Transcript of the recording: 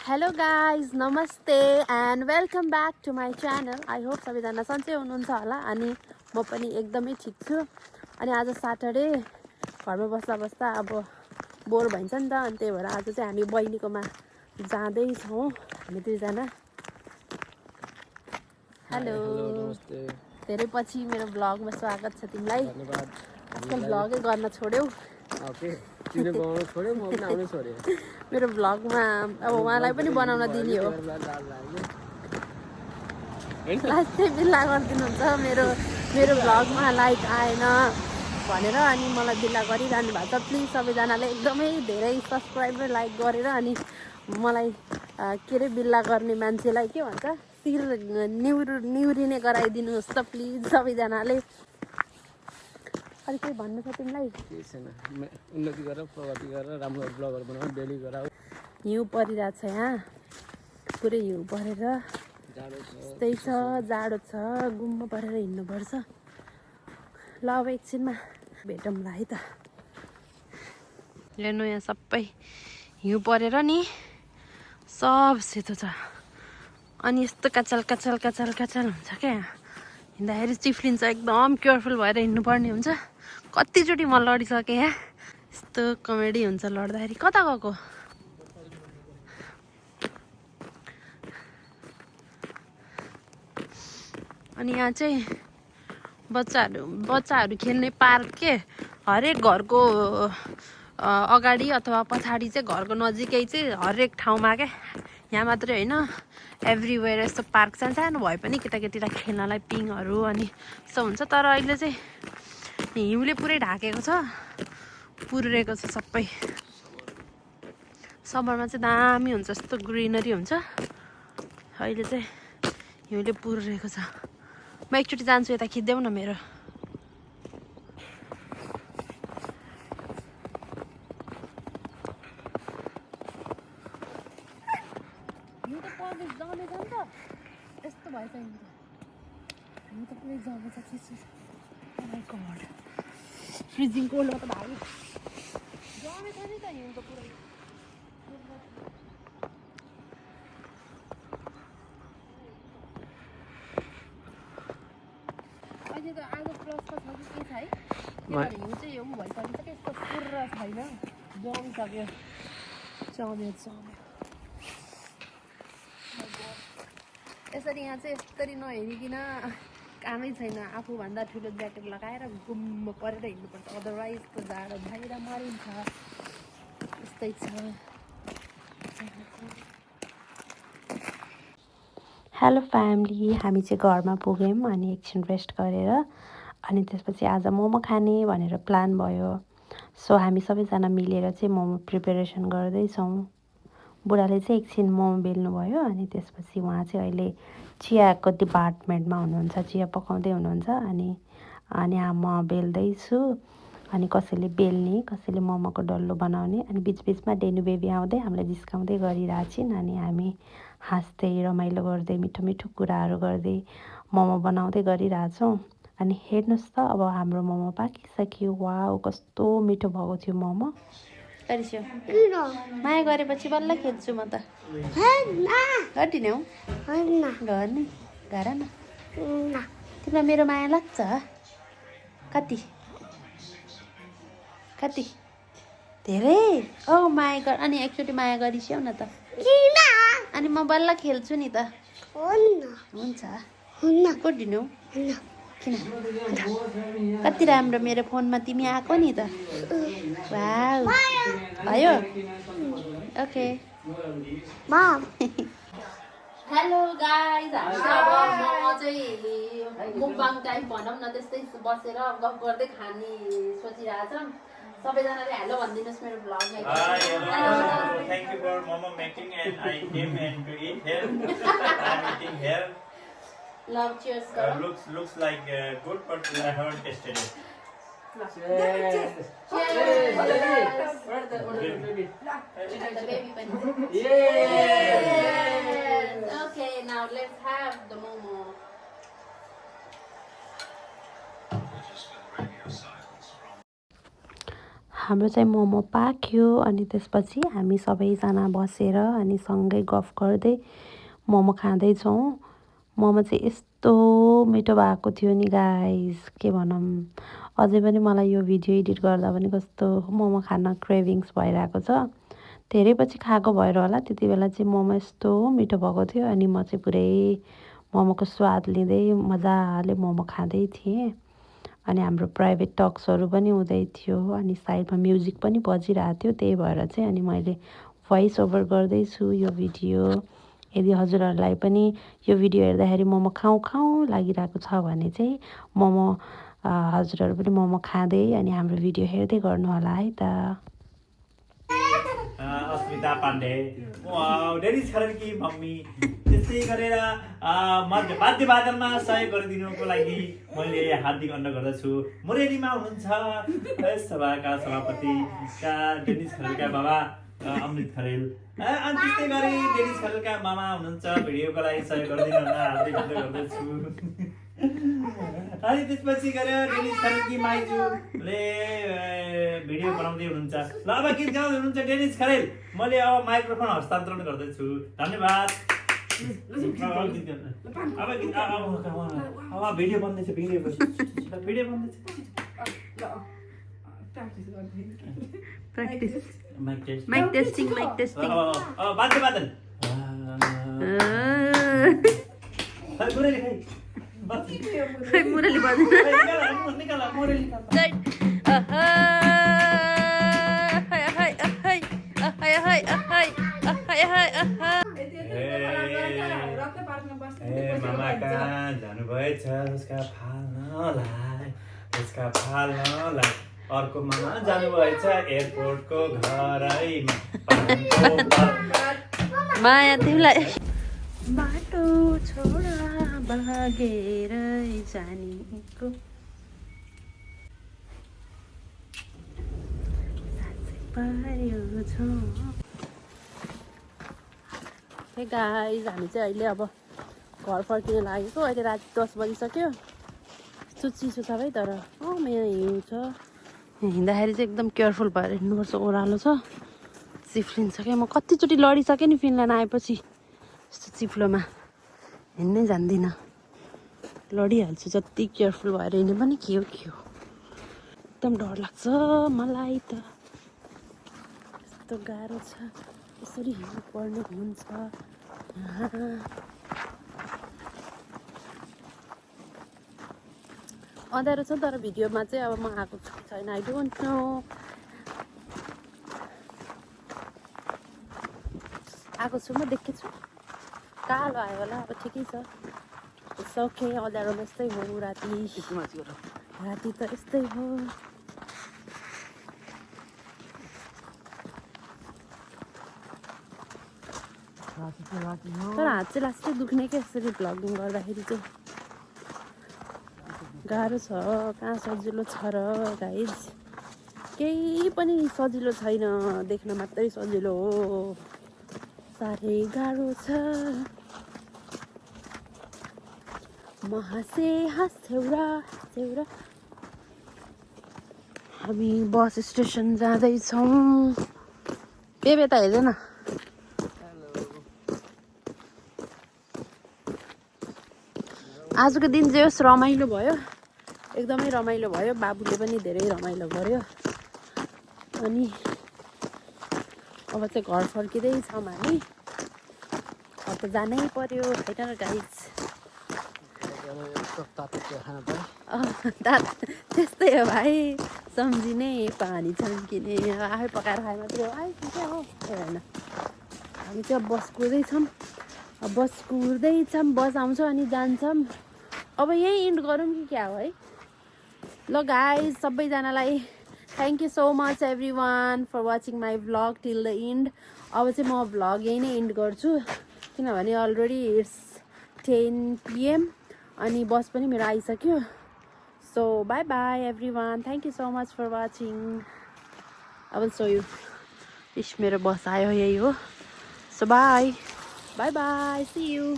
Hello guys नमस्ते and welcome back to my channel. I hope सबैजना सन्चै हुनुहुन्छ होला अनि म पनि एकदमै ठिक छु। अनि आज सैटरडे घरमा बस्दा बस्दा अब बोर भइन्छ नि त, अनि त्यही भएर आज चाहिँ हामी बहिनीकोमा जाँदैछौँ हामी दुईजना। हेलो नमस्ते। धेरै पछि मेरो ब्लगमा स्वागत छ तिमीलाई। धन्यवाद। आजकल ब्लगै गर्न छोड्यौ। तिमीले बनाउन छोड्यौ, म पनि आउनै छोडेँ। मेरो ब्लगमा अब उहाँलाई पनि बनाउन दिने हो। लाइक चाहिँ बिल्ला गरिदिनुहुन्छ मेरो ब्लगमा लाइक आएन भनेर, अनि मलाई बिल्ला गरिरहनु भएको छ। प्लिज सबैजनाले एकदमै धेरै सब्सक्राइब र लाइक गरेर अनि मलाई के अरे बिल्ला गर्ने मान्छेलाई के भन्छ शिर निहुरिने गराइदिनुहोस् त प्लिज सबैजनाले। अलिक केही भन्नु छ तिमीलाई? केही छैन, उन्नति गर, प्रगति गर, राम्रो ब्लगर बनाऊ, डेली गराऊ। हिउँ परिरहेको छ यहाँ, पुरै हिउँ परेर यस्तै छ, जाडो छ, गुम्म परेर हिँड्नुपर्छ। ल अब एकछिनमा भेटौँला है त। हेर्नु यहाँ सबै हिउँ परेर नि सब सेतो छ, अनि यस्तो कचल कचल कचल कचल हुन्छ क्या। हिँड्दाखेरि चिफ्लिन्छ, एकदम केयरफुल भएर हिँड्नुपर्ने हुन्छ। कतिचोटि म लडिसकेँ यहाँ, यस्तो कमेडी हुन्छ लड्दाखेरि। कता गएको? अनि यहाँ चाहिँ बच्चाहरू खेल्ने पार्क के, हरेक घरको अगाडि अथवा पछाडि चाहिँ घरको नजिकै चाहिँ हरेक ठाउँमा क्या, यहाँ मात्रै होइन एभ्रिवेयर यस्तो पार्क सानो भए पनि केटाकेटीलाई खेल्नलाई पिङहरू अनि यस्तो हुन्छ। तर अहिले चाहिँ हिउँले पुरै ढाकेको छ, पुरेको छ सबै। समरमा चाहिँ दामी हुन्छ, यस्तो ग्रिनरी हुन्छ। अहिले चाहिँ हिउँले पुरेको छ। म एकचोटि जान्छु, यता खिच्देऊ न मेरो। हिउँ त पर्ने जमेछ नि त, यस्तो भएछ हिउँ त पुरै जमेछ। गड फ्रिजिङ कोल्डमा त भाइ जमेछ नि त हिउँ त पुरै। अहिले त आज प्लस त छ कि के छ है, हिउँ चाहिँ हिउँ भइसकेको छ कि यस्तो पुरा छैन, जमिसक्यो, जम्यो। यसरी यहाँ चाहिँ यसरी नहेरिकन कामै छैन, आफूभन्दा ठुलो ज्याकेट लगाएर गुम्म परेर हिँड्नुपर्छ, अदरवाइज त जाडो बाहिर मरिन्छ। यस्तै छ। हेलो फ्यामिली, हामी चाहिँ घरमा पुग्यौँ अनि एकछिन रेस्ट गरेर अनि त्यसपछि आज मोमो खाने भनेर प्लान भयो। सो हामी सबैजना मिलेर चाहिँ मोमो प्रिपेरेसन गर्दैछौँ। बुढाले चाहिँ एकछिन मोमो बेल्नुभयो अनि त्यसपछि उहाँ चाहिँ अहिले चियाको डिपार्टमेन्टमा हुनुहुन्छ, चिया पकाउँदै हुनुहुन्छ। अनि म बेल्दैछु, अनि कसैले बेल्ने, कसैले मोमोको डल्लो बनाउने। अनि बिचबिचमा डेनु बेबी आउँदै हामीलाई जिस्काउँदै गरिरहेछन्, अनि हामी हाँस्दै रमाइलो गर्दै मिठो मिठो कुराहरू गर्दै मोमो बनाउँदै गरिरहेछौँ। अनि हेर्नुहोस् त, अब हाम्रो मोमो पाकिसक्यो। वाउ, कस्तो मिठो भएको थियो मोमो। गरिस्यो माया गरेपछि बल्ल खेल्छु म त। गरिदिने हौ, गर्ने गर न। तिमीलाई मेरो माया लाग्छ? कति कति धेरै? औ माया गर, अनि एकचोटि माया गरिस्यौ न त, अनि म बल्ल खेल्छु नि त। हुन्छ गरिदिनु हौ। किन? कति राम्रो, मेरो फोनमा तिमी आएको नि त। वाउ, भयो? ओके। हेलो गाइज, हामी चाहिँ मुकबाङ टाइप भनौँ न, त्यस्तै बसेर गफ गर्दै खाने सोचिरहेछौँ। सबैजनाले हेलो भनिदिनुहोस् मेरो ब्लगमा। Thank you for momo making, and I came and to eat here. I'm eating here. Love, cheers garo. Looks like good, but I haven't tasted it. Cheers. The baby bunny. Yes. Okay, now let's have the momo. हाम्रो चाहिँ मोमो पाक्यो अनि त्यसपछि हामी सबैजना बसेर अनि सँगै गफ गर्दै मोमो खाँदैछौँ। मोमो चाहिँ यस्तो मिठो भएको थियो नि गाइस, के भनौँ। अझै पनि मलाई यो भिडियो एडिट गर्दा पनि कस्तो मोमो खान क्रेभिङ्स भइरहेको छ। धेरै पछि खाएको भएर होला, त्यति बेला चाहिँ मोमो यस्तो मिठो भएको थियो अनि म चाहिँ पुरै मोमोको स्वाद लिँदै मजाले मोमो खाँदै थिएँ। अनि हाम्रो प्राइभेट टक्सहरू पनि हुँदै थियो अनि साइडमा म्युजिक पनि बजिरहेको थियो। त्यही भएर चाहिँ अनि मैले भोइस ओभर गर्दैछु यो भिडियो। यदि हजुरहरूलाई पनि यो भिडियो हेर्दाखेरि मोमो खाउँ खाउँ लागिरहेको छ भने चाहिँ मोमो हजुरहरू पनि मोमो खाँदै अनि हाम्रो भिडियो हेर्दै गर्नु होला है त। अस्मिता पाण्डे, डेनिस खरेलकी मम्मी। त्यसै गरेर वाद्यवादनमा सहयोग गरिदिनुको लागि मैले हार्दिक अनुरोध गर्दछु। मुरेलीमा हुनुहुन्छ सभाका सभापतिका डेनिस खरेलका बाबा अमृत खरेल। अनि त्यस्तै गरी डेनिस खरेलका मामा हुनुहुन्छ, भिडियोको लागि सहयोग गरिदिनु होला, हार्दिक अनुरोध गर्दछु। अनि त्यसपछि गएर डेनिस खरेलकी माइजूले भिडियो बनाउँदै हुनुहुन्छ। ल अब गीत गाउँदै हुनुहुन्छ डेनिस खरेल। मैले अब माइक्रोफोन हस्तान्तरण गर्दैछु। धन्यवाद। अब भिडियो बन्दैछ, भिडियो बन्दैछ। Practice mic testing. वाद्यवादन। मुरली मामा कहाँ जानुभएछ उसका फाल्नलाई अर्को मामा जानुभएछ एयरपोर्टको घरैमा। माया तिमीलाई बाटो छोडा भागेरै जानेको पार्यो छ। हे गाइस, हामी चाहिँ अहिले अब घर फर्किन लागेको। अहिले राति 10 बजिसक्यो। यस्तो चिसो छ भाइ, तर मेरो हिउँ छ। हिँड्दाखेरि चाहिँ एकदम केयरफुल भएर हिँड्नुपर्छ, ओह्रालो छ, चिप्लिन्छ क्या। म कतिचोटि लडिसकेँ नि फिनल्यान्ड आएपछि। यस्तो चिप्लोमा हिँड्नै जान्दिनँ, लडिहाल्छु। जति केयरफुल भएर हिँड्ने पनि के हो एकदम डर लाग्छ मलाई त। यस्तो गाह्रो छ, यसरी हिँड्नु पर्ने हुन्छ। अँध्यारो छ, तर भिडियोमा चाहिँ अब म आएको छु कि छैन आई डोन्ट नो। आएको छु, म देखेछु। कालो आयो होला, अब ठिकै छ। सके अँध्यारोमा यस्तै हो राति त यस्तै हो। तर हात चाहिँ लास्टै दुख्ने क्या यसरी भ्लगिङ गर्दाखेरि चाहिँ। गाह्रो छ, कहाँ सजिलो छ र गाइज। केही पनि सजिलो छैन, देख्न मात्रै सजिलो हो, साह्रै गाह्रो छ। म हाँस्थ्यौ र हामी बस स्टेसन जाँदैछौँ। बेबे त हेर्दैन। आजको दिन चाहिँ होस् रमाइलो भयो, एकदमै रमाइलो भयो। बाबुले पनि धेरै रमाइलो गर्यो। अनि अब चाहिँ घर फर्किँदैछौँ हामी। अब त जानै पर्यो होइन र गाइज। त्यस्तै हो भाइ, सम्झिने पानी छम्किने, आफै पकाएर खाए मात्रै हो। ठिकै हो, होइन। हामी चाहिँ अब बस कुर्दैछौँ, बस आउँछ अनि जान्छौँ। अब यही इन्ड गरौँ कि क्या हो है। ल गाइज, सबैजनालाई thank you so much everyone for watching my vlog till the end. अब चाहिँ म भ्लग यही नै इन्ड गर्छु, किनभने अलरेडी इट्स 10 PM अनि बस पनि मेरो आइसक्यो। So bye bye everyone, thank you so much for watching. अब सो यु इस मेरो बस आयो, यही हो। So bye bye, see you.